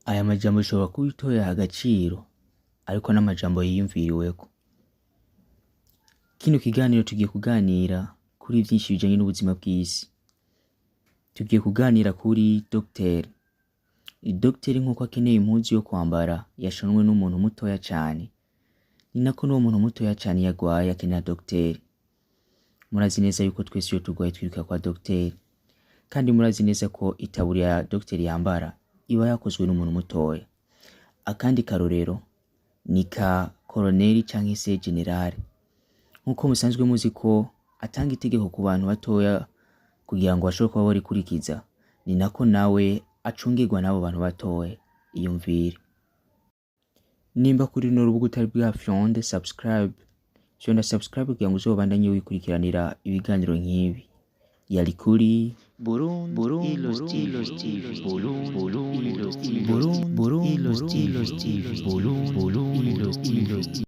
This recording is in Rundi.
Aya majambo ushobora kuba utoyaha agaciro, ariko n'amajambo yiyumviriweko. Kino kiganiro tugiye kuganira kuri vyinshi bijanye n'ubuzima bw'isi. Tugiye kuganira kuri dogiteri. Dogiteri nk'uko akeneye impuzu yo kwambara yashonwe n'umuntu mutoya cane, ni nako n'uwo muntu mutoya cane iyo agwaye akenera dogiteri. Murazi neza yuko twese iyo turwaye twiruka kwa dogiteri, kandi murazi neza ko itaburiya dogiteri yambara iba yakozwe n'umuntu mutoya. Akandi karorero ni ka koroneri canke se generale. Nk'uko musanzwe muzi ko atanga itegeko ku bantu batoya kugira ngo bashobore kuba barikurikiza, ni nako nawe acungirwa n'abo bantu batoya. Iyumvire. Nimba kuri runo rubuga utari bwafyonde subscribe, fyonda subscribe kugira ngo uzobandanye wikurikiranira ibiganiro nk'ibi. Yari kuri Burundi, Burundi, Ilos TV, Burundi, Burundi, Burundi, Burundi, Ilos TV, Burundi, Burundi, Ilos TV.